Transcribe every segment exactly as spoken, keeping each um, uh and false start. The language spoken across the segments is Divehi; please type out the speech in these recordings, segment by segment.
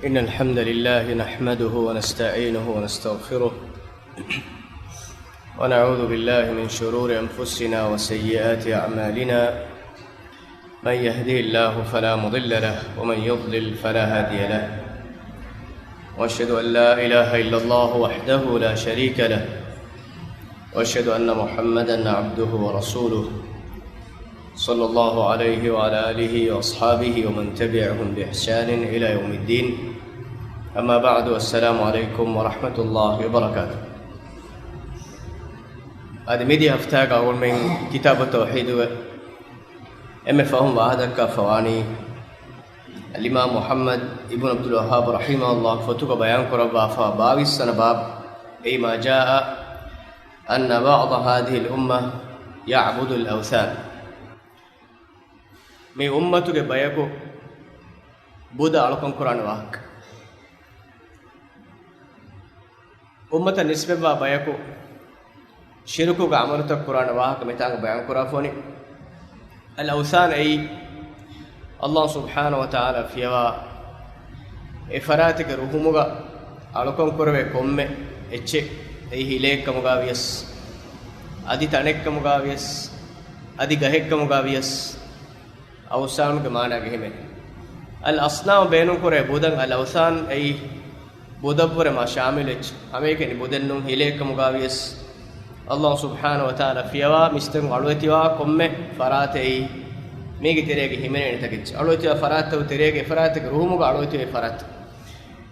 إن الحمد لله نحمده ونستعينه ونستغفره، ونعوذ بالله من شرور أنفسنا وسيئات أعمالنا. من يهده الله فلا مضل له، ومن يضلل فلا هادي له. وأشهد أن لا إله إلا الله وحده لا شريك له، وأشهد أن محمدا عبده ورسوله، صلى الله عليه وعلى آله وأصحابه ومن تبعهم بإحسان إلى يوم الدين. أما بعد، السلام عليكم ورحمة الله وبركاته. އަދި މިދިޔަ ހަފްތާގަ އަޅުގަނޑުމެން ކިތާބު ތައުޙީދުގެ އެންމެ ފަހުން ވާހަކަދައްކާފަވާނީ، އަލްއިމާމް މުޙައްމަދު އިބްނު ޢަބްދުލް ވައްހާބް ރަޙިމަހުﷲ ފޮތުގަ ބަޔާންކުރައްވާފަ، ބާވީސް ވަނަ ބާބު، أي ما جاء أن بعض هذه الأمة يعبد الأوثان. މި އުއްމަތުގެ ބަޔަކު ބުދަ އަޅުކަން ކުރާނެ ވާހަކަ. އުއްމަތަށް ނިސްބަތްވާ ބަޔަކު ޝިރުކުގެ ޢަމަލުތައް ކުރާނެ ވާހަކަ މިތާނގަ ބަޔާންކުރާފަވަނީ. އަލްއައުސާން އެއީ ﷲ ސުބްޙާނަހޫ ވަތަޢާލާ ފިޔަވާ އެ ފަރާތެއްގެ ރުހުމުގަ އަޅުކަން ކުރެވޭ ކޮންމެ އެއްޗެއް، އެއީ ހިލައެއްކަމުގަ ވިޔަސް، އަދި ތަނެއްކަމުގަ ވިޔަސް، އަދި ގަހެއްކަމުގަ ވިޔަސް، އައުސާނުގެ މާނާގަ ހިމެނޭ. އަލްއަޞްނާމް ބޭނުންކުރޭ ބުދަން، އަލްއައުސާން އެއީ ބުދަށްވުރެ މާ ޝާމިލު އެއްޗެއް. ހަމައެކަނި ބުދެއް ނޫން، ހިލައެއްކަމުގަ ވިޔަސް، ﷲ ސުބްޙާނަހޫ ވަތަޢާލާ ފިޔަވާ މީސްތަކުން އަޅުވެތިވާ ކޮންމެ ފަރާތެއް އެއީ މީގެ ތެރޭގަ ހިމެނޭނެ ތަކެއްޗެއް. އަޅުވެތިވާ ފަރާތްތަކުގެ ތެރޭގަ އެ ފަރާތެއްގެ ރުހުމުގަ އަޅުވެތިވޭ ފަރާތް.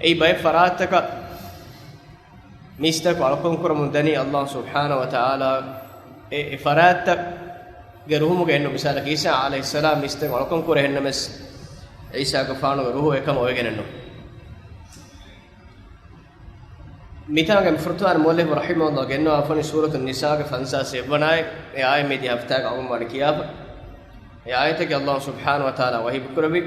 އެއީ ބައެއް ފަރާތްތަކަށް މީސްތަކު އަޅުކަން ކުރަމުން ދަނީ ﷲ ސުބްޙާނަހޫ ވަތަޢާލާ އެ، އެ ފަރާތްތައްގެ ރުހުމުގައެއްނު. މިސާލަކަށް ޢީސާ ޢަލައިހިއްސަލާމް މީސްތަކުން އަޅުކަން ކުރޭ އެހެންނަމަވެސް، ޢީސާގެފާނުގެ ރުހު އެކަމަށް އޮވެގެނެއްނު. މިތާނގެ ފުރަތަމަ މުއައްލިފު ރަޙިމަހުﷲ ގެންނަވާފަނީ ސޫރަތު ނިސާގެ ފަންސާސް އެއްވަނަ އާޔަތް. އެ އާޔަތް މިދިޔަ ހަފްތާގަ އަޅުގަނޑުމެން ވަނީ ކިޔާފަ. އެ އާޔަތަކީ ﷲ ސުބްޙާނަހޫ ވަތަޢާލާ ވަޙީ ކުރެއްވި،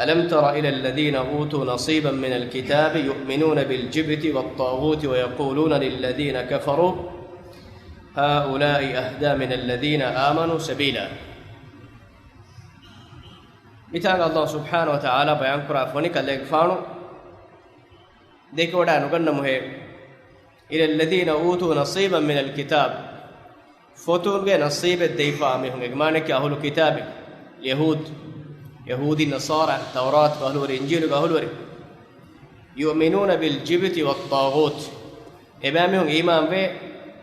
ألم تر إلى الذين أوتوا نصيبا من الكتاب يؤمنون بالجبت والطاغوت ويقولون للذين كفروا هؤلاء أهدى من الذين آمنوا سبيلا. މިތާނގަ ﷲ ސުބްޙާނަހޫ ވަތަޢާލާ ބަޔާންކުރާފަވަނީ ކަލޭގެފާނު ދެކެވަޑައި ނުގަންނަމުހޭ، إلى الذين أوتوا نصيبا من الكتاب، ފޮތުންގެ ނަސީބެއް ދެވިފާ މީހުން، އޭގެ މާނައަކީ އަހުލު ކިތާބެއް، ޔަހޫދު، ޔަހޫދީ ނަޞާރާ، ތައުރާތުގެ އަހުލުވެރިން، އިންޖީލުގެ އަހުލުވެރިން. يؤمنون بالجبت والطاغوت، އެބައިމީހުން އީމާންވޭ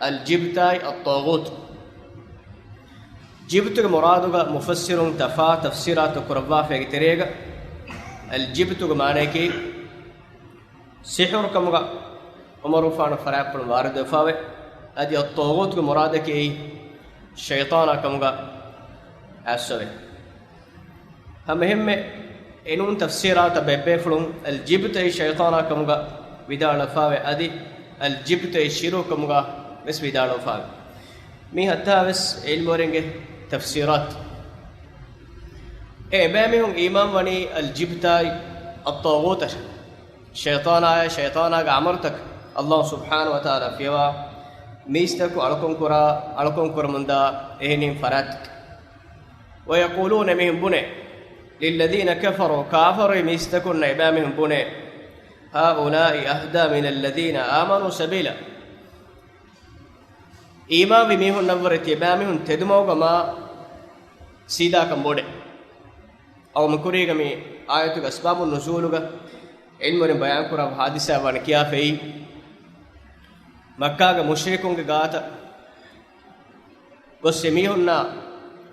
އަލްޖިބްތާއި އައްޠާޣޫތު. ޖިބްތުގެ މުރާދުގަ މުފައްސިރުން ތަފާތު ތަފްސީރާތު ކުރައްވާފައިގެ ތެރޭގަ، އަލްޖިބްތުގެ މާނައަކީ ސިޙުރު ކަމުގަ ޢުމަރުގެފާނު ފަރާތްޕުޅުން ވާރިދުވެފާވޭ. އަދި އައްޠާޣޫތުގެ މުރާދަކީ ޝައިޠާނާ ކަމުގަ އައްސަވޭ. ހަމައެހެންމެ އެނޫން ތަފްސީރާތަށް ބޭބޭފުޅުން އަލްޖިބްތައީ ޝައިޠާނާ ކަމުގަ ވިދާޅުވެފާވޭ، އަދި އަލްޖިބްތައީ ޝިރުކު ކަމުގަ ވެސް ވިދާޅުވެފާވޭ. މީ ހައްދާވެސް ޢިލްމުވެރިންގެ ތަފްސީރާތު. އެ އެބައިމީހުން އީމާންވަނީ އަލްޖިބްތާއި އައްޠާޣޫތަށް، ޝައިޠާނާއާ ޝައިޠާނާގެ ޢަމަލުތަކަށް، ﷲ ސުބްޙާނަހޫ ވަތަޢާލާ ފިޔަވާ މީސްތަކު އަޅުކަން ކުރާ، އަޅުކަން ކުރަމުންދާ އެހެނިހެން ފަރާތްތަކަށް. ويقولون، އެމީހުން ބުނޭ، للذين كفروا، ކާފަރުވި މީސްތަކުންނަށް އެބައިމީހުން ބުނޭ، هؤلاء أهدى من الذين آمنوا سبيلا. އީމާންވި މީހުންނަށްވުރެ ތިޔަބައިމީހުން ތެދުމަގުގަ މާ ސީދާކަން ބޮޑޭ. އަޅުގަނޑު މިކުރީގަ މި އާޔަތުގެ އަސްބާބު ނުޒޫލުގަ ޢިލްމުވެރިން ބަޔާންކުރާ ހާދިސާ ވަނީ ކިޔާފައި، މައްކާގެ މުޝްރިކުންގެ ގާތަށް ގޮސް އެމީހުންނާ،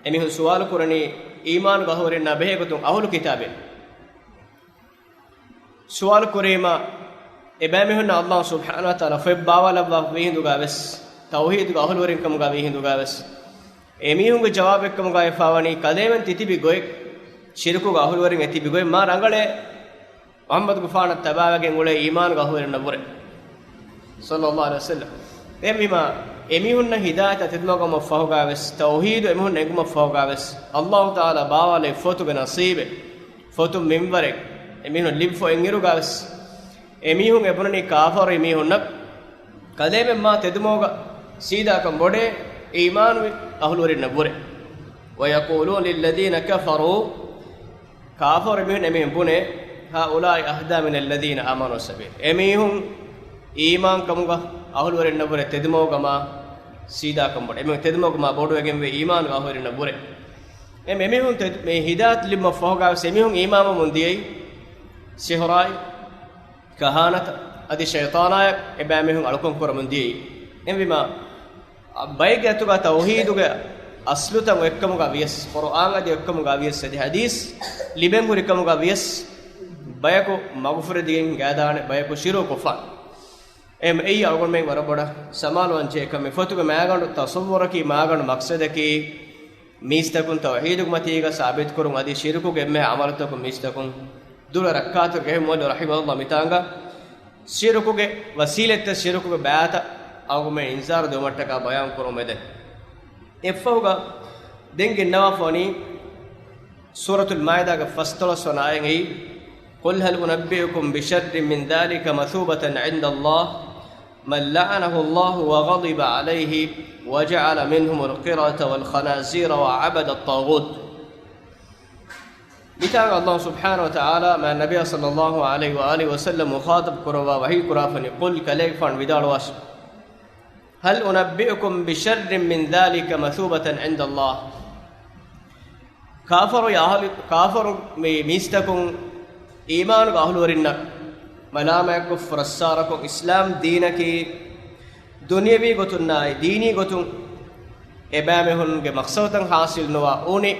އެމީހުން ސުވާލު ކުރަނީ އީމާނުގެ އަހުލުވެރިންނާ ބެހޭގޮތުން އަހުލު ކިތާބެއް. ސުވާލު ކުރީމަ، އެބައިމީހުންނަށް ﷲ ސުބްޙާނަހޫ ވަތަޢާލާ ފޮތް ބާވާލައްވާފަ ވީހިނދުގަ ވެސް، ތައުޙީދުގެ އަހުލުވެރިންކަމުގަ ވީހިނދުގަ ވެސް، އެމީހުންގެ ޖަވާބެއްކަމުގައި ވެފާވަނީ ކަލޭމެން ތިތިބި ގޮތް، ޝިރުކުގެ އަހުލުވެރިން އެ ތިބި ގޮތް މާ ރަނގަޅޭ. މުޙައްމަދުގެފާނަށް ތަބާވެގެން އުޅޭ އީމާނުގެ އަހުލުވެރިންނަށްވުރެ، ޞައްލައްލާހު ޢަލައިހި ވަސައްލަމް. ދެން ވީމާ، އެމީހުންނަށް ހިދާޔަތާ ތެދުމަގުމަށް ފަހުގައިވެސް، ތައުޙީދު އެމީހުން އެނގުމަށް ފަހުގައިވެސް، ﷲ ތަޢާލާ ބާވާލެއް ފޮތުގެ ނަސީބެއް، ފޮތުން މިންވަރެއް އެމީހުން ލިބިފަ އިންއިރުގައިވެސް، އެމީހުން އެބުނަނީ ކާފަރުވި މީހުންނަށް ކަލޭމެން މާ ތެދުމަގުގަ ސީދާކަން ބޮޑޭ އީމާނުވި އަހުލުވެރިންނަށްވުރެ. ويقولون للذين كفروا، ކާފަރު މީހުން އެމީހުން ބުނޭ، هؤلاء أهدى من الذين آمنوا سبيلا. އެމީހުން އީމާންކަމުގަ އަހުލުވެރިންނަށްވުރެ ތެދުމަގުގަ މާ ސީދާކަން ބޮޑު. އެމީހުން ތެދުމަގުގަ މާ ބޮޑުވެގެންވޭ އީމާނުގަ އަހުލުވެރިންނަށްވުރެ. އެމް-، އެމީހުން ތެދު-، މި ހިދާޔަތު ލިބުމަށްފަހުގަވެސް އެމީހުން އީމާންވަމުން ދިޔައީ ސިހުރާއި، ކަހާނަތައް އަދި ޝައިޠާނާއަށް އެބައިމީހުން އަޅުކަން ކުރަމުން ދިޔައީ. އެހެންވީމާ، އަ، ބައެއްގެ އަތުގަ ތައުހީދުގެ އަސްލުތައް އޮތްކަމުގަ ވިޔަސް، ޤުރުއާން އަދި އޮތްކަމުގަ ވިޔަސް، އަދި ޙަދީޘް ލިބެން ހުރިކަމުގަ ވިޔަސް، ބަޔަކު މަގުފުރެދިގެން ގާދާނެ، ބަޔަކު ޝިރުކު ކޮށްފާނެ. އެމް، އެއީ އަޅުގަނޑުމެން ވަރަށް ބޮޑަށް ސަމާލުވާން ޖެހޭ ކަމެއް. ފޮތުގެ މައިގަނޑު ތަޞައްވުރަކީ، މައިގަނޑު މަޤްޞަދަކީ، މީސްތަކުން ތައުޙީދުގެ މަތީގަ ސާބިތުކުރުން އަދި ޝިރުކުގެ އެންމެހާ ޢަމަލުތަކުން މީސްތަކުން ދުރަށް ރައްކާތެރި. އެހެންވީމަ ރަޙިމަހުﷲ މިތާނގަ ޝިރުކުގެ ވަސީލަތްތައް، ޝިރުކުގެ ބައިތައް އަޅުގަނޑުމެން އިންޒާރު ދެވުމަށްޓަކާ ބަޔާން ކުރުމެދެ. އެއަށްފަހުގަ ދެން ގެންނަވާފަ ވަނީ ސޫރަތުލް މާއިދާގެ ފަސްދޮޅަސް ވަނަ އާޔަތް އެއީ، قل هل أنبئكم بشر من ذلك مثوبة عند الله من لعنه الله وغضب عليه وجعل منهم القردة والخنازير وعبد الطاغوت. މިތާނގަ ﷲ ސުބްޙާނަހޫ ވަތަޢާލާ މާތް ނަބިއްޔާ ޞައްލައްލާހު ޢަލައިހި ވައާލިހި ވަސައްލަމަށް މުޚާޠަބު ކުރައްވާ ވަޙީ ކުރާފަނި، قل، ކަލޭގެފާނު ވިދާޅުވާށި، هل أنبئكم بشر من ذلك مثوبة عند الله. ކާފަރު އަހުލު، ކާފަރު މި މީސްތަކުން އީމާނުގެ އަހުލުވެރިންނަށް މަލާމާތްކޮށް ފުރައްސާރަކޮށް، އިސްލާމް ދީނަކީ ދުނިޔަވީ ގޮތުންނާއި ދީނީ ގޮތުން އެބައިމީހުންގެ މަޤްޞަދުތައް ޙާޞިލުނުވާ އުނި،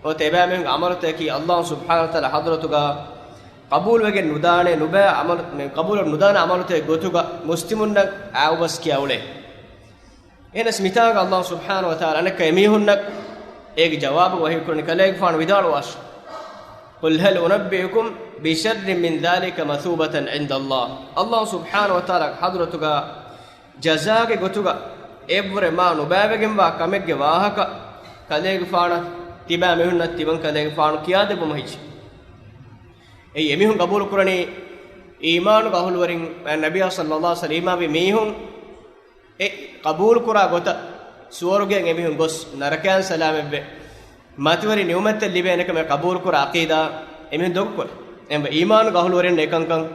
ނުވަތަ އެބައިމީހުންގެ ޢަމަލުތަކަކީ ﷲ ސުބްޙާނަހޫ ވަތަޢާލާ ޙަޟްރަތުގަ ޤަބޫލުވެގެން ނުދާނެ، ނުބައި ޢަމަލު، މި ޤަބޫލު ނުދާނެ ޢަމަލުތައް ގޮތުގަ މުސްލިމުންނަށް އައިއުވެސް ކިޔާ އުޅޭ. އެހެނަސް މިތާގަ ﷲ ސުބްޙާނަހޫ ވަތަޢާލާ އަނެއްކާ އެމީހުންނަށް އޭގެ ޖަވާބު ވަޙީކުރަނީ، ކަލޭގެފާނު ވިދާޅުވާށި، قل هل أنبئكم بشر من ذلك مثوبة عند الله. ﷲ ސުބްޙާނަހޫ ވަތަޢާލާ ޙަޟްރަތުގަ ޖަޒާގެ ގޮތުގަ އެއަށްވުރެ މާ ނުބައިވެގެންވާ ކަމެއްގެ ވާހަކަ ކަލޭގެފާނަށް ތިބާ މީހުންނަށް ތިމަން ކަލޭގެފާނު ކިޔާދެއްވުމަށް ހެއްޔެވެ؟ އެއީ އެމީހުން ޤަބޫލުކުރަނީ އީމާނުގެ އަހުލުވެރިން ނަބިއްޔާ ޞައްލައްލާހު ޢަލައިހި ވަސައްލަމަ ވީ މީހުން އެ ޤަބޫލުކުރާ ގޮތަށް ސުވަރުގެއަށް އެމީހުން ގޮސް ނަރަކަޔަށް ސަލާމަތްވެ، މަތިވެރި ނިޢުމަތްތައް ލިބޭނެ ކަމެއް ޤަބޫލުކުރާ ޢަޤީދާ އެމީހުން ދޮގުކޮށް. އެހެންވެ އީމާނުގެ އަހުލުވެރިން އެކަންކަން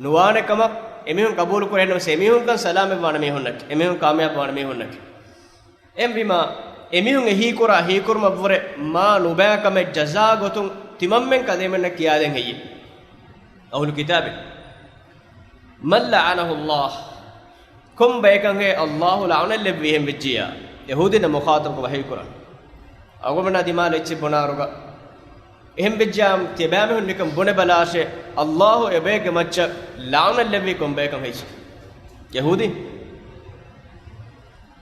ނުވާނެ ކަމަށް އެމީހުން ޤަބޫލުކުރޭ ނަމަވެސް އެމީހުންކަން ސަލާމަތްވާނެ މީހުންނަކީ، އެމީހުން ކާމިޔާބުވާނެ މީހުންނަކީ. އެހެންވީމާ، އެމީހުން އެހީކުރާ ހީކުރުމަށްވުރެ މާ ނުބައި ކަމެއް ޖަޒާ ގޮތުން ތިމަންމެން ކަލޭމެންނަށް ކިޔާދޭން ހެއްޔެވެ؟ އަހުލު ކިތާބެއް. من لعنه الله. ކޮން ބަޔަކަށްހޭ ﷲ ލަޢުނަތް ލެއްވީ އެހެން ވެއްޖިއްޔާ؟ ޔަހޫދީންނަށް މުޚާޠަބުކޮށް ވަޙީކުރަން. އަޅުގަނޑުމެންނާ ދިމާލަށް އެއްޗެއް ބުނާއިރުގަ، އެހެން ވެއްޖިއްޔާ ތިޔަބައިމީހުން ނިކަން ބުނެބަލާށޭ، ﷲ އެބައެއްގެ މައްޗަށް ލަޢުނަތް ލެއްވީ ކޮން ބަޔަކަށް ހެއްޔެވެ؟ ޔަހޫދީން.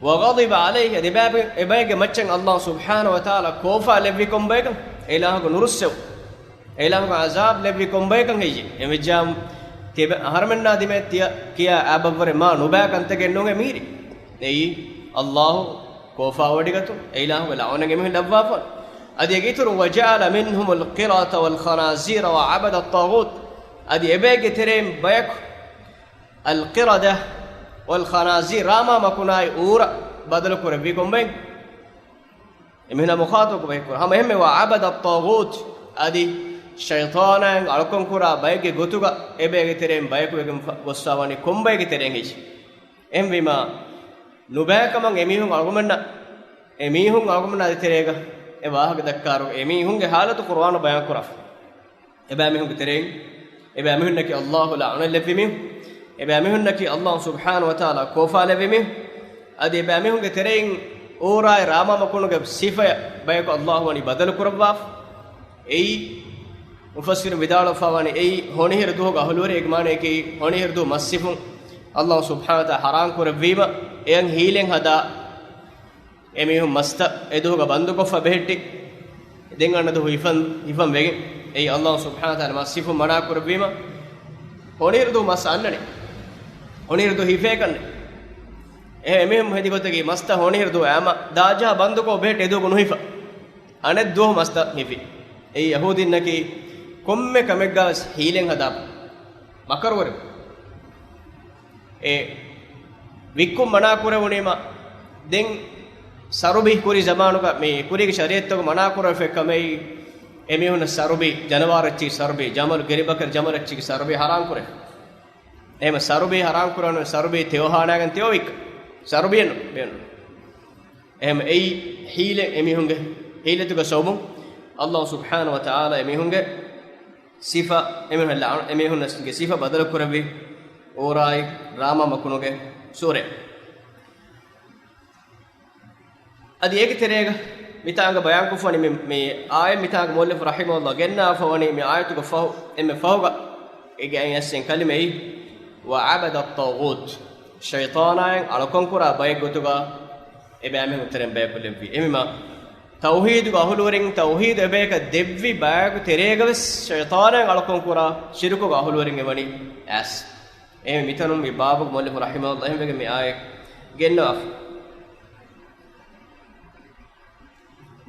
وغضب عليه، އެބައި-، އެބައެއްގެ މައްޗަށް ﷲ ސުބްޙާނަހޫ ވަތަޢާލާ ކޯފާ ލެއްވީ ކޮން ބަޔަކަށް؟ އެއިލާހުގެ ނުރުއްސެވުން، އެއިލާހުގެ ޢަޒާބު ލެއްވީ ކޮން ބަޔަކަށް ހެއްޔެވެ؟ އެހެންވެއްޖިއްޔާ ތިޔަބަ-، އަހަރެމެންނާ ދިމާއަށް ތިޔަ ކިޔާ އާބައްވުރެ މާ ނުބައި ކަންތަކެއް ނޫނޭ މީރި. އެއީ ﷲ ކޯފާވޮޑިގަތުން، އެއިލާހުގެ ލަޢުނަތް އެމީހުން ލައްވާފަ. އަދި އޭގެ އިތުރުން، وجعل منهم القردة والخنازير وعبد الطاغوت. އަދި އެބައެއްގެ ތެރެއިން ބަޔަކު القردة والخنازير، ރާމާ މަކުނާއި އޫރަށް ބަދަލު ކުރެއްވީ ކޮންބައެއް؟ އެމީހުންނާ މުޚާޠަބުކޮށް ވަޙީކުރާ. ހަމަ އެހެންމެ، وعبد الطاغوت، އަދި ޝައިޠާނާއަށް އަޅުކަންކުރާ ބައެއްގެ ގޮތުގަ އެބައެއްގެ ތެރެއިން ބަޔަކު ވެގެން ފަ-، ގޮއްސަވާނީ ކޮންބައެއްގެ ތެރެއިން ހެއްޔެވެ؟ އެހެންވީމާ، ނުބައިކަމަށް އެމީހުން އަޅުގަނޑުމެންނަށް، އެމީހުން އަޅުގަނޑުމެންނާ ދޭތެރޭގަ އެ ވާހަކަ ދައްކާއިރު، އެމީހުންގެ ޙާލަތު ޤުރުއާނު ބަޔާންކުރާފަ. އެބައިމީހުންގެ ތެރެއިން، އެބައިމީހުންނަކީ ﷲ ލަޢުނަތް ލެއްވި މީހުން، އެބައިމީހުންނަކީ ﷲ ސުބްޙާނަހޫ ވަތަޢާލާ ކޯފާ ލެއްވި މީހުން، އަދި އެބައިމީހުންގެ ތެރެއިން އޫރާއި ރާމާ މަކުނުގެ ސިފަޔަށް ބަޔަކު ﷲ ވަނީ ބަދަލު ކުރައްވާފަ. އެއީ، މުފައްސިރުން ވިދާޅުވެފަވާނީ، އެއީ ހޮނިހިރު ދުވަހުގެ އަހުލުވެރި، އޭގެ މާނަޔަކީ ހޮނިހިރު ދުވަހު މަސް ހިފުން ﷲ ސުބްޙާނަހޫ ވަތަޢާލާ ޙަރާމް ކުރެއްވީމަ، އެއަށް ހީލެއް ހަދާ، އެމީހުން މަސްތައް އެދުވަހުގަ ބަންދުކޮށްފަ ބެހެއްޓި، ދެން އަންނަ ދުވަހު ހިފަން، ހިފަން ވެގެން. އެއީ ﷲ ސުބްޙާނަހޫ ވަތަޢާލާ މަސް ހިފުން މަނާ ކުރެއްވީމަ، ހޮނިހިރު ދުވަހު މަސް އަންނަނީ. ހޮނިހިރު ދުވަހު ހިފޭކަށްނެ. އެހެން އެމީހުން ހެދި ގޮތަކީ މަސްތައް ހޮނިހިރު ދުވަހު އައިމަ ދާޖަހާ ބަންދުކޮށް ބެހެއްޓި އެދުވަހު ނުހިފަ. އަނެއް ދުވަހު މަސްތައް ހިފި. އެއީ ޔަހޫދީންނަކީ ކޮންމެ ކަމެއްގަވެސް ހީލެއް ހަދާ މަކަރުވެރި. އެ ވިއްކުން މަނާ ކުރެވުނީމަ، ދެން ސަރުބީ ކުރި ޒަމާނުގަ މި ކުރީގެ ޝަރީޢަތްތަކުން މަނާ ކުރެވިފައި ކަމެއް، އެމީހުންނަށް ސަރުބީ، ޖަނަވާރެއްޗި ސަރުބީ، ޖަމަލު ގެރިބަކަރި ޖަމަލެއްޗިގެ ސަރުބީ ހަރާން ކުރޭ. އެހެމަ ސަރުބީ ހަރާން ކުރާނު ސަރުބީ ތެޔޮހާނާގެން ތެޔޮވިއްކަ. ސަރުބީއެއްނު ބޭނުން. އެހެމަ އެއީ ހީލެއް އެމީހުންގެ ހީލަތުގެ ސަބަބުން އައްލާހު ސުބްޙާނަހު ވަ ތަޢާލާ އެމީހުންގެ ސިފަ، އެމީހުން ލަޢު-، އެމީހުންގެ ސިފަ ބަދަލު ކުރެއްވި އޫރާއި ރާމާ މަކުނުގެ ސޫރަ. އަދި އޭގެ ތެރޭގަ މިތާނގަ ބަޔާންކޮށްފަނި މި، މި އާޔަތް މިތާނގަ މުއައްލިފު ރަޙިމަހުﷲ ގެންނާފަ ވަނީ މި އާޔަތުގެ ފަހު، އެންމެ ފަހުގަ އޭގެ އައިސް އެއް ކަލިމައީ، "وعبد الطاغوت"، ޝައިޠާނާއިން އަޅުކަންކުރާ ބައެއް ގޮތުގަ އެބައިމީހުން ތެރެއިން ބަޔަކު ލެއްވި. އެމީމާ ތައުޙީދުގެ އަހުލުވެރިން ތައުޙީދު އެބަޔަކަށް ދެއްވި ބަޔަކު ތެރޭގަވެސް ޝައިޠާނާއިން އަޅުކަންކުރާ ޝިރުކުގެ އަހުލުވެރިން އެވަނީ އައިސް. އެހެން މިތަނުން މި ބާބުގެ މުއައްލިފު ރަޙިމަހުﷲ އެހެންވެގެން މި އާޔަތް ގެންނަވާފަ.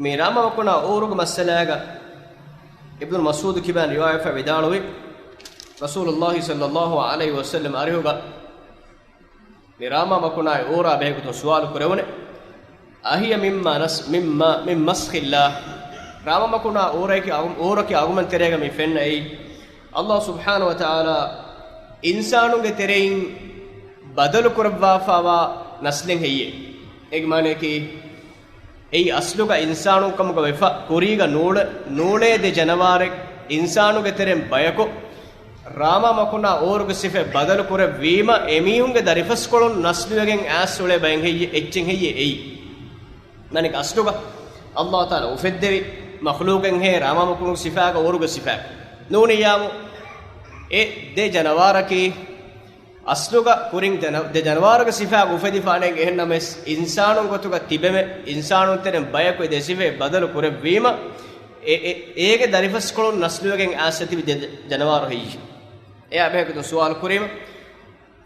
މި ރާމާ މަކުނާ އޫރުގެ މައްސަލާގަ އިބްނު މަސްޢޫދު ކިބައިން ރިވާޔަތްފަ ވިދާޅުވި، ރަސޫލުﷲ ޞައްލަﷲ ޢަލައިހި ވަސައްލަމް އަރިހުގަ މި ރާމާ މަކުނާ އޫރާ ބެހޭގޮތުން ސުވާލު ކުރެވުނެ، "أهي مما نس-، مما، من مسخ الله؟" ރާމާ މަކުނާ އޫރަކީ އަގު-، އޫރަކީ އަގުމެން ތެރޭގަ މި ފެންނަ އެއީ، އައްލާހު ސުބްޙާނަހު ވަ ތަޢާލާ އިންސާނުންގެ ތެރެއިން ބަދަލު ކުރައްވާފަވާ ނަސްލެއް ހެއްޔޭ؟ އޭގެ މާނަޔަކީ، އެއީ އަސްލުގަ އިންސާނުން ކަމުގަ ވެފަ، ކުރީގަ ނޫޅެ-، ނޫޅޭ ދެ ޖަނަވާރެއް އިންސާނުގެ ތެރެއިން ބަޔަކު، ރާމާ މަކުނާ އޫރުގެ ސިފައެއް ބަދަލު ކުރެއްވީމަ، އެމީހުންގެ ދަރިފަސްކޮޅުން ނަސްލުވެގެން އައިސް އުޅޭ ބައެއް ހެއްޔޭ، އެއްޗެއް ހެއްޔޭ އެއީ؟ މާނައަކީ އަސްލުގަ އައްލާހު ތަޢާލާ އުފެއްދެވި މަޚްލޫޤެއްހޭ ރާމާ މަކުނުގެ ސިފާގަ އޫރުގެ ސިފާ ނޫނިއްޔާމު، އެ ދެ ޖަނަވާރަކީ އަސްލުގަ ކުރިން ދެ ނަ-، ދެ ޖަނަވާރުގެ ސިފާ އުފެދިފާނެ އެހެންނަމަވެސް، އިންސާނުން ގޮތުގަ ތިބެމެ، އިންސާނުން ތެރެން ބަޔަކު އެ ދެ ސިފައެއް ބަދަލު ކުރެއްވީމަ، އެ، އެ، އޭގެ ދަރިފަސްކޮޅުން ނަސްލުވެގެން އައިސް ތިބި ދެ ޖަނަވާރު ހެއްޔޭ؟ އެއާ ބެހޭގޮތުން ސުވާލު ކުރީމަ،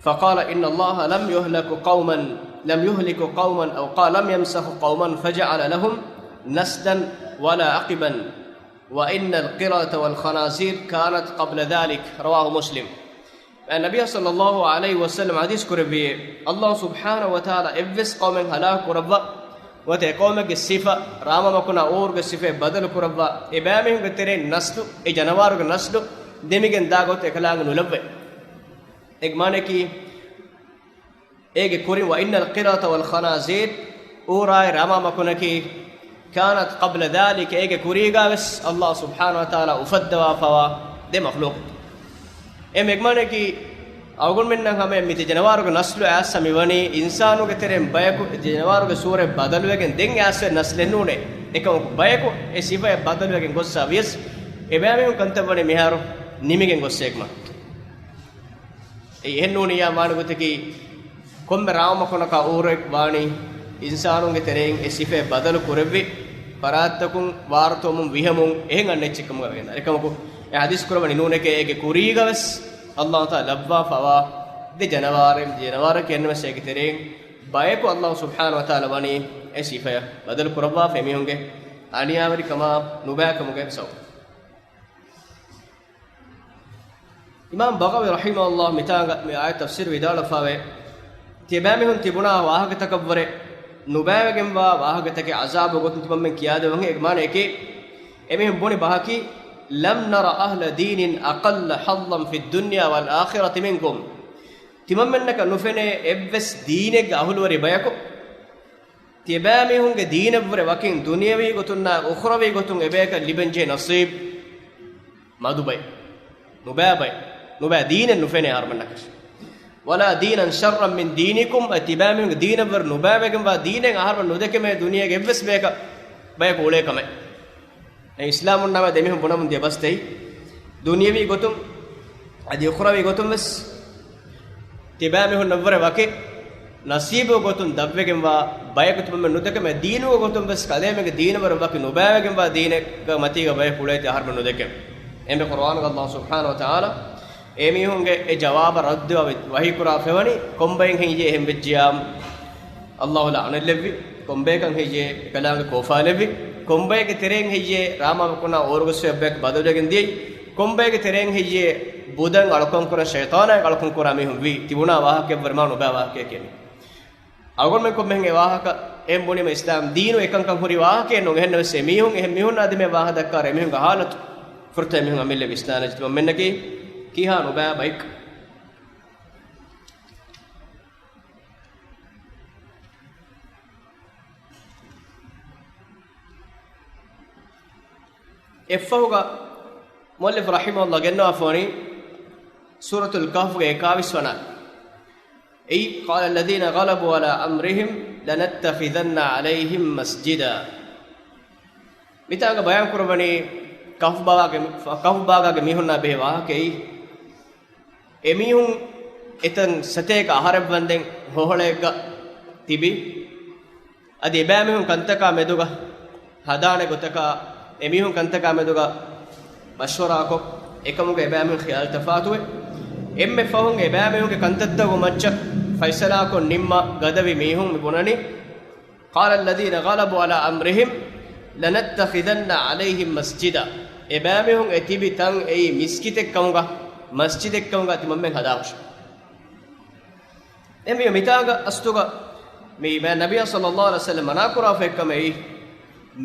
فقال إن الله لم يهلك قوما، لم يهلك قوما، أو قال لم يمسخ قوما فجعل لهم نسلا ولا عقبا، وإن القردة والخنازير كانت قبل ذلك. رواه مسلم. ނަބިއްޔާ ޞައްލަﷲ ޢަލައިހި ވަސައްލަމަ ޙަދީޘް ކުރެއްވިއޭ، އައްލާހު ސުބްޙާނަހު ވަ ތަޢާލާ އެއްވެސް ޤައުމެއް ހަލާކު ކުރައްވާ ނުވަތަ އެ ޤައުމެއްގެ ސިފަ، ރާމާ މަކުނާ އޫރުގެ ސިފައެއް ބަދަލު ކުރައްވާ، އެބައިމީހުންގެ ތެރެއިން ނަސްލު، އެ ޖަނަވާރުގެ ނަސްލު ދެމިގެން ދާ ގޮތް އެކަލާނގެ ނުލައްވައެއް. އޭގެ މާނައަކީ، އޭގެ ކުރިން، وإن القردة والخنازير، އޫރާއި ރާމާ މަކުނަކީ، كانت قبل ذلك، އޭގެ ކުރީގާވެސް އައްލާހު ސުބްޙާނަހު ވަ ތަޢާލާ އުފައްދަވާފަވާ ދެ މަޚްލޫޤު. އެ މެގްމާނަކީ، އަޅުގަނޑުމެންނަށް ހަމަޔަށް މި ދެ ޖަނަވާރުގެ ނަސްލު އައިސް މިވަނީ، އިންސާނުގެ ތެރެއިން ބަޔަކު ދެ ޖަނަވާރުގެ ސޫރަތް ބަދަލުވެގެން ދެން އައިސް ނަސްލެއް ނޫނޭ. އެކަމަކު ބަޔަކު އެ ސިފައެއް ބަދަލުވެގެން ގޮއްސަ ވިޔަސް، އެބައިމީހުން ކަންތައް ވަނީ މިހާރު ނިމިގެން ގޮއްސޭ މެގްމާ. އެ އެހެން ނޫނިއްޔާ މާނަ ގޮތަކީ، ކޮންމެ ރާމާ މަކުނަކާ އޫރެއް ވާނީ، އިންސާނުންގެ ތެރެއިން އެ ސިފައެއް ބަދަލު ކުރެއްވި، ފަރާތްތަކުން ވާރުތޯމުން ވިހަމުން އެހެން އަންނަ އެއްޗެއް ކަމުގަ ވޭނަ. އެކަމަކު، އެ ޙަދީޘް ކުރައްވަނީ ނޫނެކޭ، އޭގެ ކުރީގަވެސް އައްލާހު ތަޢާލާ ލައްވާފަވާ ދެ ޖަނަވާރެއް، ދެ ޖަނަވާރަކީ އެންމެސް އޭގެ ތެރެއިން ބަޔަކު އައްލާހު ސުބްޙާނަހު ވަ ތަޢާލާ ވަނީ އެ ސިފަޔަށް ބަދަލު ކުރައްވާފަ އެމީހުންގެ އަނިޔާވެރިކަމާ ނުބައިކަމުގެ ސަބަބުން. އިމާމް ބަޣަވީ ރަޙިމަހުﷲ މިތާނގަ މި އާޔަތް ތަފްސީރު ވިދާޅުވެފަވޭ، ތިޔަބައިމީހުން ތިބުނާ ވާހަކަތަކަށްވުރެ ނުބައިވެގެންވާ ވާހަކަތަކެއް ޢަޒާބު ގޮތުން ތިމަންމެން ކިޔާދެއްވަން. އޭގެ މާނައަކީ، އެމީހުން ބުނި ބަހަކީ، "لم نر أهل دين أقل حظا في الدنيا والآخرة منكم." ތިމަންމެންނަކަށް ނުފެނޭ އެއްވެސް ދީނެއްގެ އަހުލުވެރި ބަޔަކު، ތިޔަބައިމީހުންގެ ދީނަށްވުރެ ވަކިން ދުނިޔަވީ ގޮތުންނާ އުޚްރަވީ ގޮތުން އެބަޔަކަށް ލިބެންޖެހޭ ނަސީބު މަދު ބައެއް، ނުބައި ބައެއް، ނުބައި ދީނެއް ނުފެނޭ އަހަރުމެންނަކަށް. "ولا دينا شرا من دينكم"، އަދި ތިބައިމީހުންގެ ދީނަށްވުރެ ނުބައިވެގެންވާ ދީނެއް އަހަރުމެން ނުދެކެމޭ ދުނިޔޭގެ އެއްވެސް ބަޔަކަށް، ބަޔަކު އުޅޭ ކަމެއް. އެ އިސްލާމުން ނަމަ ދެމިހުން ބުނަމުން ދިޔަ ބަސްތައް ދުނިޔަވީ ގޮތުން އަދި އުޚްރަވީ ގޮތުން ވެސް ތިބާމީހުންނަށްވުރެ ވަކި ނަސީބު ގޮތުން ދަށްވެގެންވާ ބަޔަކު ތިމަންމެން ނުދެކެމެ ދީނުގެ ގޮތުން ވެސް ކަލޭމެންގެ ދީނަށްވުރެ ވަކި ނުބައިވެގެންވާ ދީނެއްގެ މަތީގަ ބަޔަކު އުޅޭތީ އަހަރުމެން ނުދެކެމެ. އެންމެ ޤުރުއާނުގަ ﷲ ސުބްޙާނަހު ވަތަޢާލާ އެމީހުންގެ އެ ޖަވާބަށް ރައްދުވެ ވަޙީ ކުރާ ފެވަނީ ކޮންބައެއް ހެއްޔޭ އެހެން ވެއްޖިޔާމު؟ ﷲ ލަޢުނަތްލެއްވި، ކޮންބަޔަކަށް ހެއްޔޭ ކަލާނގެ ކޯފާލެއްވި، ކޮންބަޔެއްގެ ތެރެއިން ހެއްޔޭ ރާމާ މަކުނާ އޯރުގެ ސުވައްބެއް ބަދަލުވެގެން ދިޔައީ، ކޮންބަޔެއްގެ ތެރެއިން ހެއްޔޭ ބުދަން އަޅުކަންކުރަން ޝައިޠާނާއިން އަޅުކަންކުރާ މީހުން ވީ، ތިބުނާ ވާހަކައެއްވުރެ މާ ނުބައި ވާހަކައެކޭ މީ. އަޅުގަނޑުމެން ކޮންމެހެން އެ ވާހަކަ އެހެން ބުނީމަ އިސްލާމް ދީނު އެކަންކަން ހުރި ވާހަކައެއް ނޫން. އެހެންނަމަސް އެމީހުން އެހެން މީހުންނާ ދިމާވެ ވާހަކަ ދައްކާއިރު އެމީހުންގެ ހާލަތު ފުރަތަމަ އެމީހުން އަމިއްލަ ވިސްނާލަން ޖެހޭ. މަންމެންނަކީ ކިހާ ނުބައި ބައެއްކަން. އެއްފަހުގަ މުއައްލިފު ރަޙިމަހުﷲ ގެންނަވާފަވަނީ ސޫރަތުލް ކަހްފުގެ އެކާވީސް ވަނަ އެއީ، قال الذين غلبوا على أمرهم لنتخذن عليهم مسجدا. މިތާގަ ބަޔާން ކުރައްވަނީ ކަހްފު ބާގާގެ، ކަހްފު ބާގާގެ މީހުންނާ ބެހޭ ވާހަކައެއް. އެމީހުން އެތަން ސަތޭކަ އަހަރެއް ވަންދެން ހޮހޮޅައެއްގަ ތިބި. އަދި އެބައިމީހުން ކަންތަކާ މެދުގަ ހަދާނެ ގޮތަކަށް، އެމީހުން ކަންތަކާ މެދުގަ މަޝްވަރާކޮށް، އެކަމުގަ އެބައިމީހުން ޚިޔާލު ތަފާތުވެ، އެންމެ ފަހުން އެބައިމީހުންގެ ކަންތައްތަކުގެ މައްޗަށް ފައިސަލާކޮށް ނިންމާ ގަދަވި މީހުން މި ބުނަނީ، قال الذين غلبوا على أمرهم لنتخذن عليهم مسجدا. އެބައިމީހުން އެ ތިބި ތަން އެއީ މިސްކިތެއް ކަމުގަ، މަސްޖިދެއް ކަމުގަ ތިމަންމެން ހަދާހުށި. އެމީ މިތާގަ އަސްލުގަ މި މާ ނަބިއްޔާ ޞައްލައްލާހު ޢަލައިހި ވަސައްލަމް މަނާ ކުރާފައި ކަމެއް އެއީ،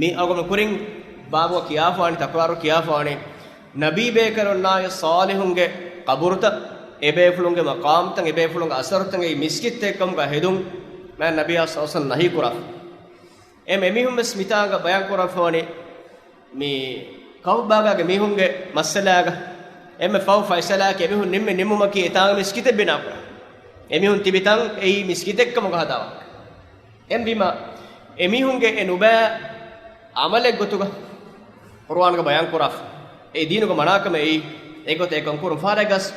މި އަގުމެ ކުރިން ބާބުގަ ކިޔާފާނި، ތަކުރާރު ކިޔާފާނި، ނަބީ ބޭކަލުންނާއި ޞާލިޙުންގެ ޤަބުރުތައް، އެބޭފުޅުންގެ މަޤާމްތައް، އެބޭފުޅުންގެ އަސަރުތައް އެއީ މިސްކިތްތައް ކަމުގަ ހެދުން މާ ނަބިއްޔާ ޞައްލައްލާހު ޢަލައިހި ވަސައްލަމް ނަހީ ކުރާފަ. އެމް އެމީހުން ވެސް މިތާގަ ބަޔާން ކުރާފަވަނީ، މި ކަހުބާގާގެ މީހުންގެ މައްސަލާގަ އެންމެ ފަހު ފައިސަލާއަކީ އެމީހުން ނިންމި ނިންމުމަކީ އެތާނގަ މިސްކިތެއް ބިނާކުރާ. އެމީހުން ތިބި ތަން އެއީ މިސްކިތެއް ކަމުގަ ހަދާ ވާހަކަ. އެހެންވީމަ، އެމީހުންގެ އެ ނުބައި ޢަމަލެއް ގޮތުގަ ޤުރުއާންގަ ބަޔާން ކުރާފަ. އެ ދީނުގަ މަނާކަމެއް އެއީ، އެގޮތަށް އެކަން ކުރުން. ފަހަރެއްގަސް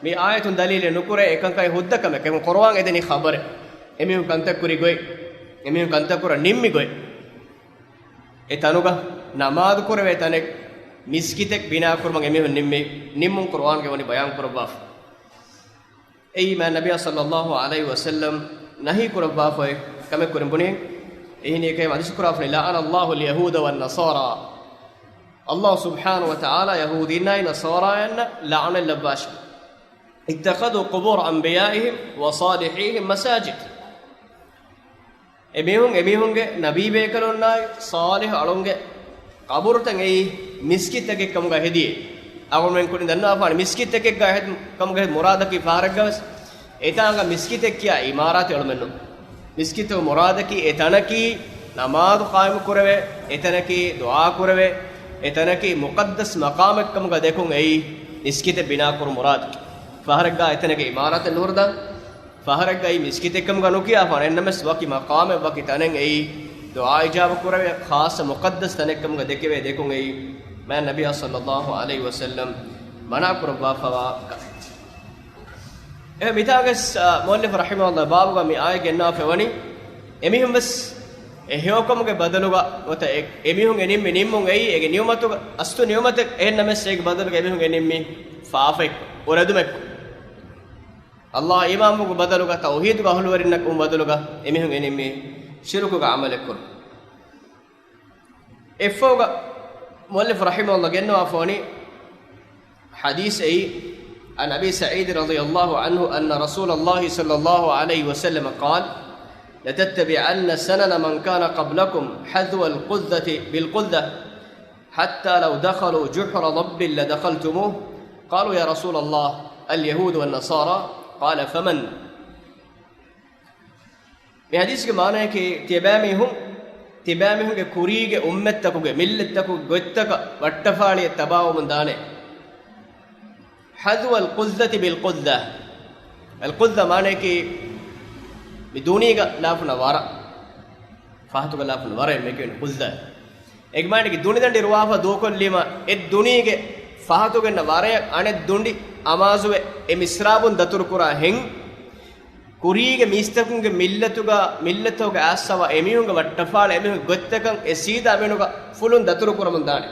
މި އާޔަތުން ދަލީލެއް ނުކުރޭ، އެކަންކަން ހުއްދަ ކަމެއް. އެކަމު ޤުރުއާން އެދެނީ ޚަބަރެއް. އެމީހުން ކަންތައް ކުރި ގޮތް، އެމީހުން ކަންތައް ކުރަން ނިންމި ގޮތް. އެ ތަނުގަ ނަމާދު ކުރެވޭ ތަނެއް މިސްކިތެއް ބިނާ ކުރުމަށް އެމީހުން ނިންމި، ނިންމުން ޤުރުއާންގަ ވަނީ ބަޔާން ކުރައްވާފަ. އެއީ މާ ނަބިއްޔާ ޞައްލައްލާހު ޢަލައިހި ވަސައްލަމް ނަހީ ކުރައްވާފައި ކަމެއް ކުރިން ބުނި. އެހެނީ އެކަމެއް ޙަދީޘް ކުރާފަ، لعن الله اليهود والنصارى. ﷲ ސުބްޙާނަހޫ ވަތަޢާލާ ޔަހޫދީންނާއި ނަޞާރާޔަންނަށް ލަޢުނަތް ލައްވާށި. اتخذوا قبور أنبيائهم وصالحيهم مساجد. އެމީހުން، އެމީހުންގެ ނަބީބޭކަލުންނާއި ޞާލިޙު އަޅުންގެ ޤަބުރުތައް އެއީ މިސްކިތްތަކެއް ކަމުގަ ހެދިޔޭ. އަޅުގަނޑުމެން ކުރިން ދަންނަވާފާނެ މިސްކިތްތަކެއްގަ ހެދު ކަމުގަ ހެދު މުރާދަކީ ފަހަރެއްގަވެސް އެތާނގަ މިސްކިތެއް ކިޔާ އިމާރާތެއް އެޅުމެއްނު. މިސްކިތުގެ މުރާދަކީ އެތަނަކީ ނަމާދު ޤާއިމު ކުރެވޭ، އެތަނަކީ ދުޢާ ކުރެވޭ، އެތަނަކީ މުޤައްދަސް މަޤާމެއް ކަމުގަ ދެކުން އެއީ މިސްކިތެއް ބިނާ ކުރުން މުރާދަކީ. ފަހަރެއްގަ އެތަނަކީ އިމާރާތެއް ނުހުރަދާން. ފަހަރެއްގައި މިސްކިތެއްކަމުގަ ނުކިޔާފާނެ، އެންނަމެސް ވަކި މަޤާމެއް ވަކި ތަނެއް އެއީ ދުޢާ އިޖާބަ ކުރެވޭ ޚާއްޞަ މުޤައްދަސް ތަނެއްކަމުގަ ދެކެވޭ ދެކުން އެއީ މާ ނަބިއްޔާ ޞައްލައްލާހު ޢަލައިހި ވަސައްލަމް މަނާ ކުރައްވާފަވާ ކަމެއް. އެ މިތާގަސް، އާ، މުއައްލިފު ރަޙިމަހުﷲ ބާބުގަ މި އާޔަތް ގެންނާފައިވަނީ، އެމީހުން ވެސް އެ ހެޔޮކަމުގެ ބަދަލުގަ ނުވަތަ އެ، އެމީހުން އެ ނިންމި ނިންމުން އެއީ އޭގެ ނިޢުމަތުގަ އަސްލު ނިޢުމަތެއް، އެހެންނަމެސް އޭގެ ބަދަލުގަ އެމީހުން އެ ނިންމީ ފާފައެއް، އުރެދުމެއް. ﷲ އީމާންވުމުގެ ބަދަލުގަ، ތައުޙީދުގެ އަހުލުވެރިންނަށް ވުމުގެ ބަދަލުގަ އެމީހުން އެ ނިންމީ ޝިރުކުގެ ޢަމަލެއް ކުރުން. އެއްފަހުގަ މުއައްލިފު ރަޙިމަހުﷲ ގެންނަވާފަވަނީ ޙަދީޘް އެއީ، عن أبي سعيد رضي الله عنه أن رسول الله صلى الله عليه وسلم قال: لتتبعن سنن من كان قبلكم حذو القذة بالقذة. حتى لو دخلوا جحر ضب لدخلتموه. قالوا يا رسول الله اليهود والنصارى؟ قال فمن؟ މި ޙަދީޘްގެ މާނަޔަކީ، ތިޔަބައިމީހުން، ތިޔަބައިމީހުންގެ ކުރީގެ އުއްމަތްތަކުގެ، މިއްލަތްތަކުގެ ގޮތްތަކަށް ވައްޓަފާޅިއެއް ތަބާވަމުން ދާނެ. حذو القذة بالقذة. އަލްޤުއްޒާ މާނަޔަކީ، މި ދުނީގަ ލާފުނަ ވަރަށް، ފަހަތުގަ ލާފުނަ ވަރަށް އެންމެ ކިޔުނު ޤުއްޒާ. އޭގެ މާނައަކީ ދުނިދަނޑި ރުވާފަ ދޫކޮށްލީމަ، އެ ދުނީގެ ފަހަތުގަ އިންނަ ވަރަޔަށް އަނެއް ދުނޑި އަމާޒުވެ، އެ މިސްރާބުން ދަތުރުކުރާ ހެން، ކުރީގެ މީސްތަކުންގެ މިއްލަތުގަ، މިއްލަތުގަ އައްސަވާ އެމީހުންގެ ވައްޓަފާޅަ އެމީހުންގެ ގޮތްތަކަށް އެ ސީދާ އެމީހުންގެ ފުލުން ދަތުރުކުރަމުން ދާނެ.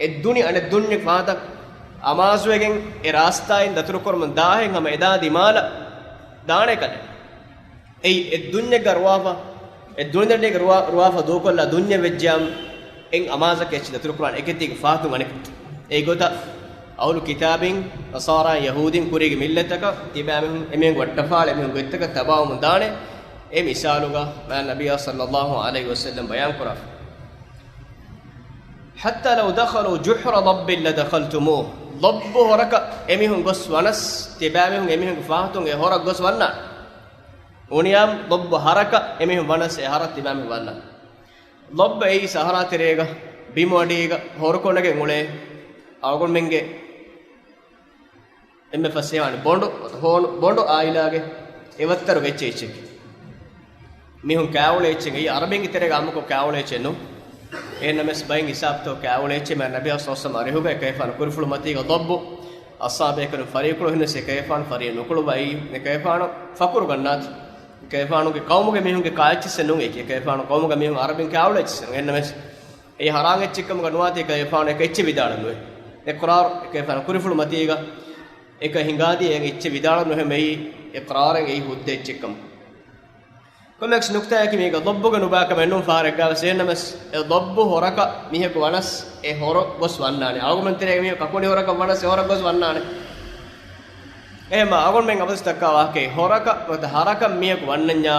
އެ ދުނި އަނެއް ދުންޏެއް ފަހަތަށް އަމާޒުވެގެން އެ ރާސްތާއިން ދަތުރުކުރަމުން ދާހެން ހަމަ އެދާ ދިމާލަށް ދާނެ ކަލެ. އެއީ އެ ދުންޏެއްގަ ރުވާފަ، އެ ދުނިދަނޑިގަ ރުވާ، ރުވާފަ ދޫކޮށްލާ ދުންޏެއް ވެއްޖިއްޔާ، އެއް އަމާޒަކަށް އެއްޗެއް ދަތުރުކުރާނެ އެކެތީގެ ފަހަތުން އަނެކެތި. އެއީ ގޮތަށް އަހުލު ކިތާބީން، ނަޞާރާއިން، ޔަހޫދީން ކުރީގެ މިއްލަތަކަށް ތިބާ އެމީހުން، އެމީހުންގެ ވައްޓަފާޅަ އެމީހުންގެ ގޮތްތަކަށް ތަބާވަމުން ދާނެ. އެ މިސާލުގަ މާތް ނަބިއްޔާ ޞައްލައްލާހު ޢަލައިހި ވަސައްލަމް ބަޔާން ކުރާ، حتى لو دخلوا جحر ضب لدخلتموه، ލޮއްބު ހޮރަކަށް އެމީހުން ގޮސް ވަނަސް، ތިބާމީހުން އެމީހުންގެ ފާހަތުން އެ ހޮރަށް ގޮސް ވަންނާނެ. އުނިޔާ ލޮއްބު ހަރަކަށް އެމީހުން ވަނަސް، އެ ހަރަށް ތިބާމީހުން ވަންނާނެ. ލޮއްބު އެއީ ސަހަރާ ތެރޭގަ ބިމު އަޑީގަ ހޮރުކޮށް ނެގެން އުޅޭ އަޅުގަނޑުމެންގެ އެންމެ ފަސޭހަވާނެ ބޮނޑު، ހޯނު، ބޮނޑު އާއިލާގެ އެވައްތަރުގެ އެއްޗެއް އެއްޗެއް. މީހުން ކާއުޅޭ އެއްޗެއް، އެއީ އަރަބިންގެ ތެރޭގަ އާއްމުކޮށް ކާއުޅޭ އެއްޗެއް ނޫން. އެހެންނަމަވެސް ބައެއް ހިސާބުތަކުގަ ކާއުޅޭ އެއްޗެއް މާތް ނަބިއްޔާ ޞައްލައްލާހު ޢަލައިހި ވަސައްލަމް އަރިހުގަ އެކަލޭގެފާނު ކުރިފުޅު މަތީގަ ލޮއްބު، އަޞްޙާބޭކަލުން ފަރިއަކުޅު، އެހެންނަމަވެސް އެކަލޭގެފާނު ފަރިއެއް ނުކުޅުއްވާ އެއީ އެކަލޭގެފާނު ފަޚުރު ގަންނާތީ. އެކަލޭގެފާނުގެ ޤައުމުގެ މީހުންގެ ކާ އެއްޗިއްސެއް ނޫން އެއީ. އެކަލޭގެފާނު ޤައުމުގެ މީހުން އަރަބިން ކާއުޅޭ އެއްޗިއްސެއް ނޫން. އެހެންނަމަވެސް އެއީ ހަރާން އެއްޗެއްކަމުގަ ނުވާތީ އެކަލޭގެފާނު އެކަ އެއްޗެއް ވިދާޅަން ނުވޭ. އިޤްރާރު އެކަލޭގެފާނު ކުރިފުޅު މަތީގަ އެކަ ހިނގާދީ އެ އެއްޗެއް ވިދާޅަން ނުވޭ. އެއީ އިޤްރާރެއް އެއީ ހުއްދަ އެއްޗެއްކަމުގަ. ކޮންމެއަކަސް ނުކްތާއަކީ މީގަ ލޮއްބުގެ ނުބާކަމެއް ނޫން ފަހަރެއްގަވެސް. އެހެންނަމަވެސް އެ ލޮއްބު ހޮރަކަށް މީހަކު ވަނަސް އެ ހޮރަށް ގޮސް ވަންނާނެ. އަޅުގަނޑުމެން ތެރޭގަ މީހަކު ކަކުނި ހޮރަކަށް ވަނަސް އެ ހޮރަށް ގޮސް ވަންނާނެ. އެހެންމާ އަޅުގަނޑުމެން އަބަދުވެސް ދައްކާ ވާހަކައެއް، ހޮރަކަށް ނުވަތަ ހަރަކަށް މީހަކު ވަންނަންޏާ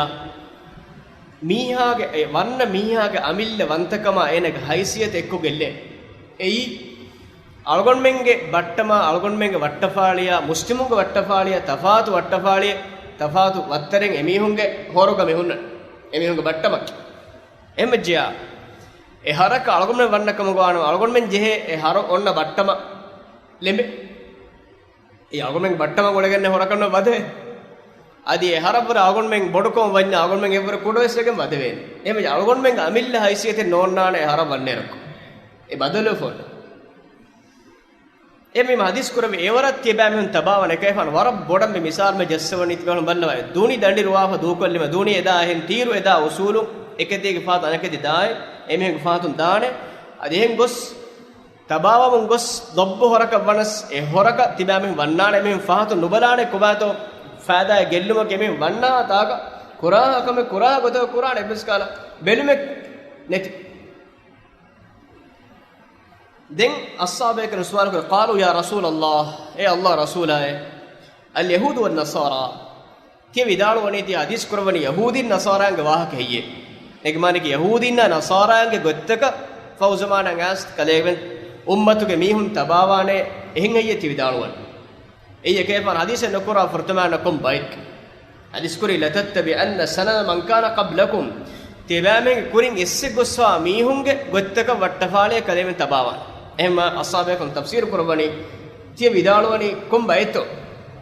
މީހާގެ، އެ ވަންނަ މީހާގެ އަމިއްލަ ވަންތަކަމާ އޭނަގެ ހައިސިއްޔަތު އެއްކޮށްގެން އެއީ. އަޅުގަނޑުމެންގެ ބައްޓަމާ، އަޅުގަނޑުމެންގެ ވައްޓަފާޅިޔާ، މުސްލިމުންގެ ވައްޓަފާޅިޔާ، ތަފާތު ވައްޓަފާޅިއެއް، ތަފާތު ވައްތަރެއް އެމީހުންގެ ހޮރުގަ މި ހުންނަނީ. އެމީހުންގެ ބައްޓަމަކީ. އެހެންވެއްޖެޔާ، އެ ހަރަކަށް އަޅުގަނޑުމެން ވަންނަ ކަމުގަ ވާނަމަ، އަޅުގަނޑުމެން ޖެހޭ އެ ހަރު އޮންނަ ބައްޓަމަށް ލެނބޭ. އެ އަޅުގަނޑުމެން ބައްޓަމަށް އުޅެގެން ހޮރަކަށް ނުވަދެ. އަދި އެ ހަރަށްވުރެ އަޅުގަނޑުމެން ބޮޑުކޮށް ވަންޏާ އަޅުގަނޑުމެން އެއްވުރެ ކުޑަވެސް ވެގެން ވަދެވޭނެ. އެހެންވެ އަޅުގަނޑުމެންގެ އަމިއްލަ ހައިސިއްޔަތެއް ނޯންނާނެ އެ ހަރަށް ވަންނައިރަކު. އެ ބަދަލުވެފަ އޮންނަ. އެ މި ހަދީސް ކުރެއްވި އެވަރަށް ތިޔަބައިމީހުން ތަބާވާނެ އެކަލޭގެފާނު ވަރަށް ބޮޑަށް މި މިސާލު މެ ޖައްސަވަނީ ތިބޭފުޅުން ބައްލަވާ. ދުނި ދަނޑި ރުވާފަ ދޫކޮށްލީމަ ދުނި އެދާ އެހެން ތީރު އެދާ އުސޫލުން އެކަތީގެ ފާތު އަނެކަތި ދާއި އެމީހުންގެ ފާތުން ދާނެ. އަދި އެހެން ގޮސް ތަބާވަމުން ގޮސް ލޮއްބު ހޮރަކަށް ވަނަސް އެ ހޮރަކަށް ތިބާމީހުން ވަންނާނެ. އެމީހުން ފާހަތުން ނުބަލާނެ ކޮބާތޯ ފައިދާއެއް ގެއްލުމަކީ އެމީހުން ވަންނާ ތާކަށް ކުރާ ކަމެއް ކުރާ ގޮތަކަށް ކުރާނެ އެއްވެސް ކަހަލަ ބެލުމެއް ނެތި. ދެން އަޞްޙާބޭކަލުން ސުވާލު ކުރޭ، قالوا يا رسول الله، އޭ ﷲ ރަސޫލާއޭ، اليهود والنصارى، ތިޔަ ވިދާޅުވަނީ ތިޔަ ޙަދީޘް ކުރައްވަނީ ޔަހޫދީން ނަޞާރާއިންގެ ވާހަކަ ހެއްޔޭ؟ އޭގެ މާނައަކީ ޔަހޫދީންނާ ނަޞާރާއިންގެ ގޮތްތަކަށް ފަހު ޒަމާނަށް އައިސް ކަލޭގެފާނު އުއްމަތުގެ މީހުން ތަބާވާނޭ، އެހެން ހެއްޔޭ ތި ވިދާޅުވަނީ؟ އެއީ އެކަލޭގެފާނު ޙަދީޘެއް ނުކުރާ ފުރަތަމަ ކޮން ބައެއް؟ ޙަދީޘް ކުރީ، لتتبعن سنن من كان قبلكم، ތިބާމީހުން ކުރިން އެއްސެއް ގޮސްފާ މީހުންގެ ގޮތްތަކަށް ވައްޓަފާޅިއެއް ކަލޭމެން ތަބާވާނެ. އެހެންމާ އަޞްޙާބޭކަލުން ތަފްސީރު ކުރައްވަނީ، ތިޔަ ވިދާޅުވަނީ ކޮން ބައެއްތޯ؟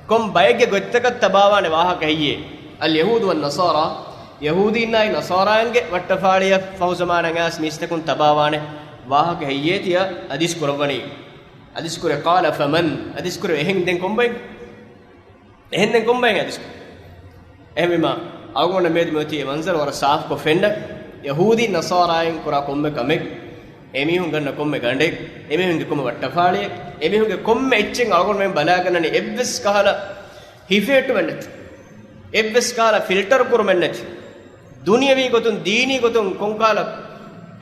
ކޮން ބައެއްގެ ގޮތްތަކަށް ތަބާވާނެ ވާހަކަ ހެއްޔޭ؟ اليهود والنصارى، ޔަހޫދީންނާއި ނަޞާރާއިންގެ ވައްޓަފާޅިއަށް ފަހު ޒަމާނަށް އައިސް މީސްތަކުން ތަބާވާނެ ވާހަކަ ހެއްޔޭ ތިޔަ ޙަދީޘް ކުރައްވަނީ؟ ޙަދީޘް ކުރޭ، قال فمن، ޙަދީޘް ކުރޭ، އެހެން ދެން ކޮން ބައެއް؟ އެހެން ދެން ކޮން ބައެއް ޙަދީޘް ކުރޭ؟ އެހެންވީމާ، އަޅުގަނޑަށް މިއަދު މިއޮތީ އެ މަންޒަރު ވަރަށް ސާފުކޮށް ފެންނަ. ޔަހޫދީން ނަޞާރާއިން ކުރާ ކޮންމެ ކަމެއް، އެމީހުން ގަންނަ ކޮންމެ ގަނޑެއް، އެމީހުންގެ ކޮންމެ ވައްޓަފާޅިއެއް، އެމީހުންގެ ކޮންމެ އެއްޗެއް އަޅުގަނޑުމެން ބަލާގަންނަނީ އެއްވެސް ކަހަލަ ހިފޭޓުމެއް ނެތި، އެއްވެސް ކަހަލަ ފިލްޓަރު ކުރުމެއް ނެތި. ދުނިޔަވީ ގޮތުން، ދީނީ ގޮތުން ކޮންކަހަލަ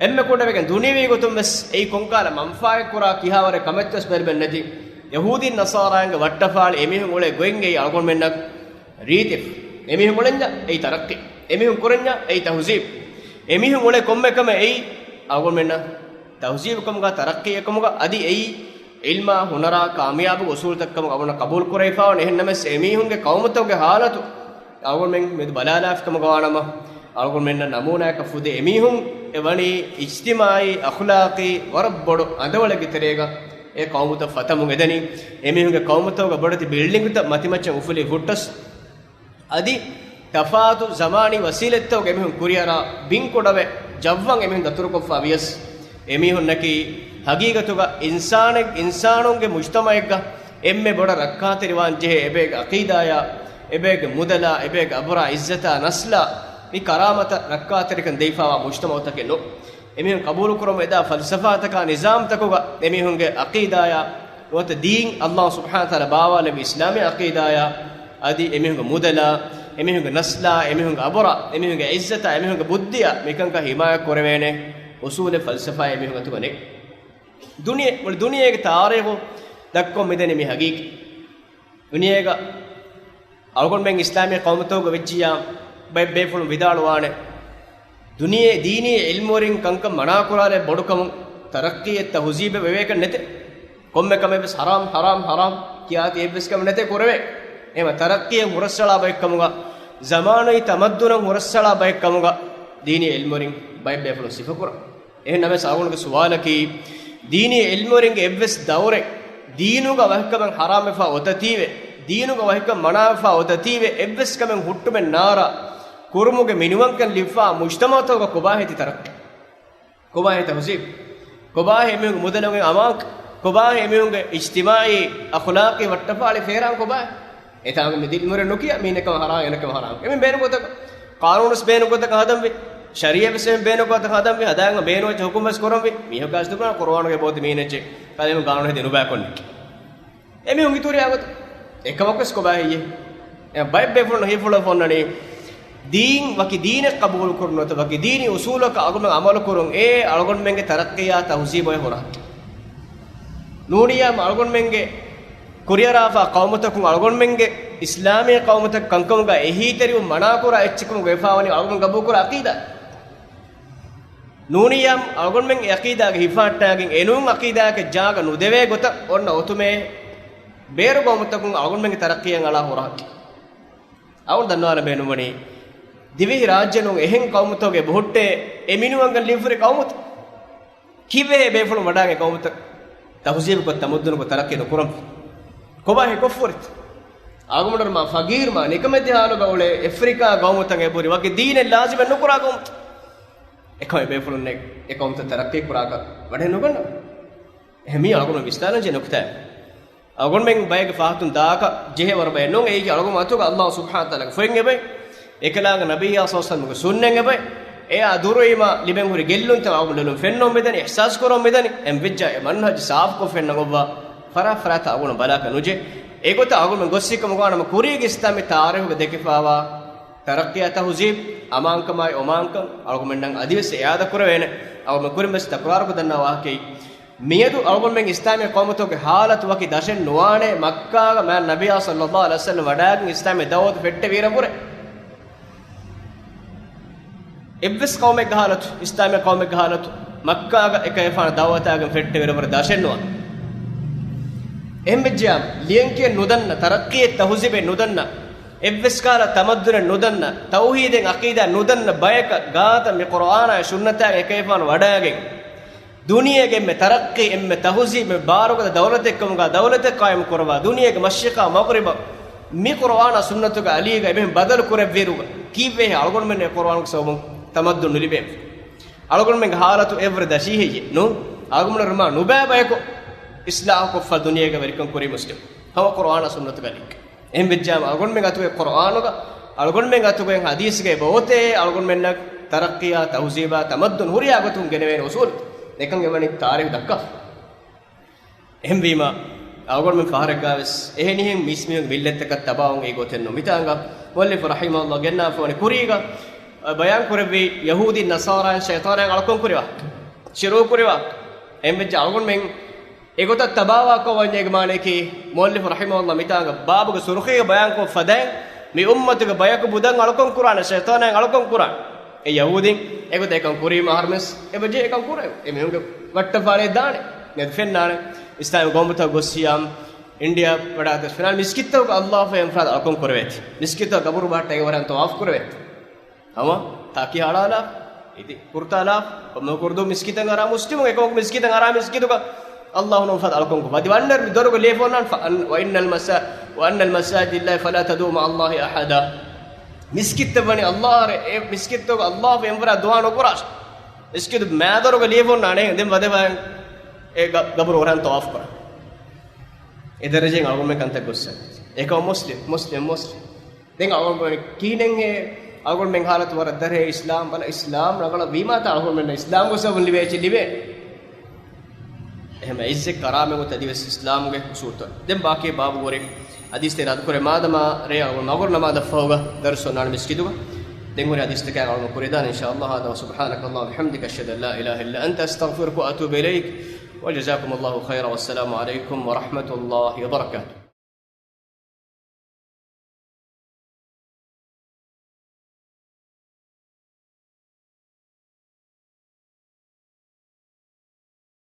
އެންމެ ކުޑަވެގެން، ދުނިޔަވީ ގޮތުން ވެސް އެއީ ކޮންކަހަލަ މަންފާއެއް ކުރާ ކިހާވަރެއް ކަމެއްތޯ ވެސް ބެލުމެއް ނެތި. ޔަހޫދީން ނަޞާރާއިންގެ ވައްޓަފާޅި އެމީހުން އުޅޭ ގޮތް އެއީ އަޅުގަނޑުމެންނަށް ރީތި. އެމީހުން އުޅެންޏާ އެއީ ތަރައްޤީ. އެމީހުން ކުރެންޏާ އެއީ ތަހުޒީބު. އެމީހުން އުޅޭ ކޮންމެ ކަމެއް އެއީ އަޅުގަނޑުމެންނަށް ތަހުޒީބު ކަމުގަ، ތަރައްޤީ ކަމުގަ، އަދި އެއީ ޢިލްމާ، ހުނަރާ، ކާމިޔާބު އުސޫލުތައް ކަމުގަ އަޅުގަނޑަށް ޤަބޫލު ކުރެވިފައި އޮންނަ. އެހެންނަމަވެސް އެމީހުންގެ ޤައުމުތަކުގެ ޙާލަތު އަޅުގަނޑުމެން މިއަދު ބަލާލާފި ކަމުގަ ވާނަމަ، އަޅުގަނޑުމެންނަށް ނަމޫނާއަކަށް ފުދޭ އެމީހުން އެ ވަނީ އިޖްތިމާޢީ، އަޚްލާޤީ ވަރަށް ބޮޑު އަނދަވަޅެއްގެ ތެރޭގަ އެ ޤައުމުތައް ފަތަމުން އެދެނީ. އެމީހުންގެ ޤައުމުތަކުގަ ބޮޑެތި ބިލްޑިންގުތައް މަތިމައްޗަށް އުފުލި ހުއްޓަސް، އަދި ތަފާތު ޒަމާނީ ވަސީލަތްތަކުގަ އެމީހުން ކުރިއަރާ ބިން ކުޑަވެ ޖައްވަން އެމީހުން ދަތުރުކޮށްފަ ވިޔަސް، އެމީހުންނަކީ ހަގީގަތުގަ އިންސާނެއް، އިންސާނުންގެ މުޖްތަމަޢެއްގަ އެންމެ ބޮޑަށް ރައްކާތެރިވާން ޖެހޭ އެބައިގެ ޢަޤީދާޔާ، އެބައިގެ މުދަލާ، އެބައިގެ އަބުރާ، ޢިއްޒަތާ، ނަސްލާ، މި ކަރާމަތަށް ރައްކާތެރިކަން ދެވިފައިވާ މުޖްތަމަޢުތަކެއް ނޫން. އެމީހުން ޤަބޫލުކުރަމުން އެދާ ފަލްސަފާތަކާ ނިޒާމްތަކުގަ އެމީހުންގެ ޢަޤީދާޔާ ނުވަތަ ދީން، ﷲ ސުބްޙާނަހޫ ވަތަޢާލާ ބާވާލެއްވި އިސްލާމީ ޢަޤީދާޔާ، އަދި އެމީހުންގެ މުދަލާ، އެމީހުންގެ ނަސްލާ، އެމީހުންގެ އަބުރާ، އެމީހުންގެ ޢިއްޒަތާ، އެމީހުންގެ ބުއްދިއާ މިކަންކަން ޙިމާޔަތް ކުރެވޭނެ އުސޫލެއް ފަލްސަފާއެއް އެމީހުން އަތުގަ ނެތް. ދުނިޔެ، މުޅި ދުނިޔޭގެ ތާރީޚު ދައްކަމުން މިދަނީ މި ޙަޤީޤީ. ދުނިޔޭގަ އަޅުގަނޑުމެން އިސްލާމީ ޤައުމުތަކުގަ ވެއްޖިއްޔާ، ބައެއް ބޭފުޅުން ވިދާޅުވާނެ، ދުނިޔެ ދީނީ އިލްމުވެރިން ކަންކަން މަނާކުރާލެއް ބޮޑުކަމުން، ތަރައްޤީއެއް ތަހުޒީބެއް ވެވޭކަށް ނެތޭ. ކޮންމެ ކަމެއް ވެސް ހަރާމް، ހަރާމް، ހަރާމް ކިޔާތީ އެއްވެސް ކަމެއް ނެތޭ ކުރެވޭ. އެހެންވީމަ ތަރައްޤީއަށް ހުރަސްއަޅާ ބައެއްކަމުގަ، ޒަމާނުއީ ތަމައްދުނަށް ހުރަސްއަޅާ ބައެއްކަމުގަ ދީނީ އިލްމުވެރިން ބައެއް ބޭފުޅުން ސިފަކުރާ. އެހެން ނަމަވެސް އަޅުގަނޑުގެ ސުވާލަކީ، ދީނީ އިލްމުވެރިންގެ އެއްވެސް ދައުރެއް ދީނުގަ ވަކިކަމެއް ހަރާމްވެފާ އޮތަތީވެ، ދީނުގަ ވަކިކަން މަނާވެފާ އޮތަތީވެ، އެއްވެސް ކަމެއް ހުއްޓުމެއް ނާރާ ކުރުމުގެ މިނިވަންކަން ލިބިފާ މުޖްތަމަޢުތަކުގަ ކޮބާހޭތި ތަރައްޤީ؟ ކޮބާހޭ ތަހުޒީބު؟ ކޮބާހޭ އެމީހުންގެ މުދަލުގެ އަމާންކަން؟ ކޮބާހޭ އެމީހުންގެ އިޖްތިމާޢީ އަޚުލާޤީ ވައްޓަފާޅި ފޭރާން ކޮބާހޭ؟ އެތާނގަ މި އިލްމުވެރިން ނުކިޔާ މީނަކަމަ ހަރާމް، އެނަކަމަ ހަރާމް. އެމީ ބޭނުން ގޮތަކަށް ޤާނޫނުސް ބޭނުން ގޮތަކަށް ހަދަންވީ. ޝަރީޢަތް ވެސް އެމީ ބޭނުން ގޮތަކަށް ހަދަންވީ. ހަދާން ބޭނުން ވެއްޖެ ހުކުމް ވެސް ކުރަންވީ. މީހަކާ އަސްލު ކުރާން ޤުރުއާނުގައި ބޯތި މީނެއްޗެއް. ކަލޭމެން ގާނޫނު ހެދި ނުބައިކޮށްނެ. އެމީހުން އިތުރި އާގޮތަށް އެކަމަކުވެސް ކޮބާ ހެއްޔޭ؟ އެ ބައެއް ބޭފުޅުން ހިފުޅަފަ އޮންނަނީ، ދީން ވަކި ދީނެއް ޤަބޫލުކުރުން ނުވަތަ ވަކި ދީނީ އުސޫލަކަށް އަޅުގަނޑުމެން އަމަލުކުރުން އޭ އަޅުގަނޑުމެންގެ ތަރައްޤީއާ ތަހުޒީބު އޮތް ހުރަހަކީ. ނޫނިއްޔާމް އަޅުގަނޑުމެންގެ ކުރިއަރާފާ ޤައުމުތަކުން އަޅުގަނޑުމެންގެ އިސްލާމީ ޤައުމުތަކު ކަންކަމުގަ އެހީތެރިވުން މަނާކުރާ އެއްޗަކުން ވެފާވަނީ އަޅުގަނޑު ގަބޫލުކުރާ ޢަޤީދާ. ނޫނިއްޔާމް އަޅުގަނޑުމެން އެ ޢަޤީދާގެ ހިފަހައްޓާގެން އެނޫން ޢަޤީދާއަކަށް ޖާގަ ނުދެވޭ ގޮތަށް އޮންނަ އޮތުމޭ ބޭރު ޤައުމުތަކުން އަޅުގަނޑުމެންގެ ތަރައްޤީއަށް އަޅާ ހުރަހަކީ. އަޅުގަނޑު ދަންނަވާލަން ބޭނުންވަނީ، ދިވެހި ރާއްޖެ ނޫން އެހެން ޤައުމުތަކުގެ ބޮހޮއްޓޭ އެ މިނިވަންކަން ލިބިފައި ކައުމުތައް. ކީއްވެހޭ ބޭފުޅުން ވަޑާގެން ޤައުމުތައް ތަހުޒީބުކޮށް ތަމައްދުނުކޮށް ތަރައްޤީ ނުކުރަން؟ ކޮބާ ހެކޮށްފަ ހުރިތަ؟ އަޅުގަނޑު މާ ފަގީރު މާ ނިކަމެތި ޙާލުގަ އުޅޭ އެފްރިކާ ޤައުމުތައް އެބަހުރި ވަކި ދީނެއް ލާޒިމެއް ނުކުރާ ޤައުމުތައް. އެކަމަށް ބޭފުޅުންނެއް އެ ޤައުމުތައް ތަރައްޤީ ކުރާކަށް ވަޑައެއް ނުގަންނަވާ. އެހެން މީ އަޅުގަނޑު ވިސްނާލަންޖެހޭ ނުކުތާއެއް. އަޅުގަނޑުމެން ބައެއްގެ ފަހަތުން ދާކަށް ޖެހޭ ވަރު ބައެއް ނޫން. އެއީކީ އަޅުގަނޑު މަތުގަ ﷲ ސުބްޙާނަހޫ ވަތަޢާލާގެ ފޮތް އެބައި، އެކަލާނގެ ނަބިއްޔާ ޞައްލަﷲު ޢަލައިހި ވަސައްލަމަގެ ސުންނަތް އެބައި. އެއާ ދުރުވީމާ ލިބެން ހުރި ގެއްލުންތައް އަޅުގަނޑު ލޮލުން ފެންނަން މިދަނީ، އިޙްސާސް ކުރަން މިދަނީ. އެހެން ވެއްޖާ އެ މަންހަޖު ސާފުކޮށް ފެންނަން އޮއްވާ ފަރާތް ފަރާތަށް އަޅުގަނޑު ބަލާކަށް ނުޖެހޭ. އެގޮތަށް އަޅުގަނޑުމެން ގޮއްސި ކަމުގަ ނަމަ ކުރީގެ އިސްލާމީ ތާރީޚުގަ ދެކިފައިވާ ތަރައްޤީއާ ތަހުޒީބު، އަމާންކަމާއި އޮމާންކަން އަޅުގަނޑުމެންނަށް އަދިވެސް އިޢާދަ ކުރެވޭނެ. އަޅުގަނޑުމެން ކުރިންވެސް ތަކުރާރުކޮށް ދަންނަވާ ވާހަކައެއް. މިއަދު އަޅުގަނޑުމެން އިސްލާމީ ޤައުމުތަކުގެ ޙާލަތު ވަކި ދަށެއް ނުވާނެ، މައްކާގަ މާތް ނަބިއްޔާ ޞައްލަﷲު ޢަލައިހި ވަސައްލަމަ ވަޑާގެން އިސްލާމީ ދަޢުވަތު ފެއްޓެވިއިރަށްވުރެ. އެއްވެސް ޤައުމެއްގެ ޙާލަތު، އިސްލާމީ ޤައުމެއްގެ ޙާލަތު، މައްކާގަ އެކަލޭގެފާނު ދަޢުވަތާގެން ފެއްޓެވިއިރަށްވުރެ ދަށެއް ނުވާނެ. އެހެންވެއްޖެޔާ، ލިޔަންކިޔަން ނުދަންނަ، ތަރައްޤީއެއް ތަހުޒީބެއް ނުދަންނަ، އެއްވެސް ކަހަލަ ތަމައްދުނެއް ނުދަންނަ، ތައުޙީދެއް ޢަޤީދާ ނުދަންނަ ބަޔަކަށް ގާތަށް މި ޤުރުއާނާއި ސުންނަތާގެ އެކަލޭގެފާނު ވަޑާގެން، ދުނިޔޭގެ އެންމެ ތަރައްޤީ، އެންމެ ތަހުޒީބު، އެންމެ ބާރުގަދަ ދައުލަތެއްކަމުގަ ދައުލަތެއް ޤާއިމު ކުރައްވާ، ދުނިޔޭގެ މަޝްރިޤާ މަޣްރިބަށް މި ޤުރުއާނާ ސުންނަތުގެ އަލީގަ އެމީހުން ބަދަލު ކުރެއްވިއިރު، ކީއްވެހޭ އަޅުގަނޑުމެން އެ ޤުރުއާނުގެ ސަބަބުން ތަމައްދުން ނުލިބޭނެ؟ އަޅުގަނޑުމެންގެ ޙާލަތު އެއްވުރެ ދަށީ ހެއްޔޭ؟ ނޫން. އަޅުގަނޑުމެން ނުބައި ބަޔަކު އިޞްލާޙުކޮށްފަ ދުނިޔޭގަ ވެރިކަން ކުރީ މުސްލިމް. ހަމަ ޤުރުއާނާ ސުންނަތުގެ އަލީގަ. އެހެން ވެއްޖާމަ އަޅުގަނޑުމެން އަތުގެ ޤުރުއާނުގަ، އަޅުގަނޑުމެން އަތުގެ ޙަދީޘްގަ އެބައޮތޭ އަޅުގަނޑުމެންނަށް ތަރައްޤީއާ، ތަހުޒީބާ، ތަމައްދުން ހުރިހާ ގޮތުން ގެނެވޭނެ އުޞޫލު. އެކަން އެވަނީ ތާރީޚު ދައްކާފަ. އެހެންވީމާ، އަޅުގަނޑުމެން ފަހަރެއްގާވެސް އެހެނިހެން މީސްމީހުންގެ މިއްލަތްތަކަށް ތަބާވުން އެއީ ގޮތެއް ނޫން. މިތާނގަ މުއައްލިފު ރަޙިމަހުﷲ ގެންނާފަވަނީ ކުރީގަ ބަޔާން ކުރެއްވި ޔަހޫދީން ނަޞާރާއިން ޝައިޠާނާއިން އަޅުކަން ކުރިވާ، ޝިރުކު ކުރިވާ. އެހެންވެއްޖެ އަޅުގަނޑުމެން އެގޮތަށް ތަބާވާކަށް ވަންޏޭގެ މާނަޔަކީ، މުއައްލިފު ރަޙިމަހުﷲ މިތާނގަ ބާބުގެ ސުރުޚީގަ ބަޔާންކޮށް ފަދައިން، މި އުއްމަތުގެ ބަޔަކު ބުދަން އަޅުކަން ކުރާނެ، ޝައިޠާނާއިން އަޅުކަން ކުރާނެ. އެ ޔަހޫދީން އެގޮތަށް އެކަން ކުރީމަ އަހަރުމެން އެބަޖެހޭ އެކަން ކުރެވޭ. އެމީހުންގެ ވައްޓަފާޅިއެއް ދާނެ. މިއަދު ފެންނާނެ. އިސްލާމީ ގައުމުތަކަށް ގޮއްސިޔާމު، އިންޑިއާ ވަޑާގަތު ފެނާނެ މިސްކިތްތަކުގަ ﷲ ފަހެ އެންފަރާދު އަޅުކަން ކުރެވޭތީ. މިސްކިތްތަކު ގަބުރު ބަހައްޓައިގެން ވަރަށް ތަވާފު ކުރެވޭތީ. ހަމަ ތާކީ ހަޅާލާ، އިދި ކުރުތާލާ، ކޮންމެ ކުރުދޫ މިސްކިތަށް އަރާ މުސްލިމު، އެކަމަކު މިސްކިތަށް އަރާ މިސްކިތުގަ ﷲ ނޫން ފަދަ އަޅުކަން ކުރު. ވަދި ވަންނަ މި ދޮރުގެ ލިޔެފަ އޮންނާނެ، ފަ-، އަން-، وَأَنَّ الْمَسَا-، وَأَنَّ الْمَسَاجِدَ لِلَّهِ فَلَا تَدْعُوا مَعَ اللَّهِ أَحَدًا. މިސްކިތްތައް ވަނީ ﷲ އަށް، އެ މިސްކިތްތަކުގަ ﷲ ފަހެ އެންފަރާދު ދުޢާ ނުކުރާށޭ. މިސްކިތު މައިދޮރުގަ ލިޔެފަ އޮންނާނެ، ދެން ވަދެފަ އެ ގަ-، ގަބުރު އޮރާން ތަވާފު ކުރާ. އެ ދަރަޖައިން އަޅުގަނޑުމެން ކަންތައް ގޮއްސަ. އެކަމަކު މުސްލިމް، މުސްލިމް، މުސްލިމް. ދެން އަޅުގަނޑުމެން ކިހިނެއްހޭ އަޅުގަނޑުމެން ޙާލަތު ވަރަށް ދަށޭ؟ އިސްލާމް ބަލަ، އިސްލާމް ރަނގަޅަށް ވީމާތާ އަޅުގަނޑުމެންނަށް އިސްލާމްގެ ސަބަބުން ލިބޭ އެއްޗެއް ލިބޭ. އެހެން އިއްޒަތް ކަރާމަތް އޮތީ އަދިވެސް އިސްލާމްގެ އުސޫލުތައް. ދެން ބާކީ ބާބު ހުރި ޙަދީޘްތައް އިރާދަ ކުރޭ، މާދަމާ ރޭ އަޅުގަނޑު މަގުރިބް ނަމާދަށްފަހުގަ ދަރުސް އޮންނާނެ މިސްކިތުގަ. ދެން ހުރި ޙަދީޘްތަކާއި އަޅުގަނޑު ކުރިދާނެ އިންޝާﷲ. هذا وسبحانك اللهم وبحمدك، أشهد أن لا إله إلا أنت، أستغفرك وأتوب إليك، وجزاكم الله خيرا، والسلام عليكم ورحمة الله وبركاته.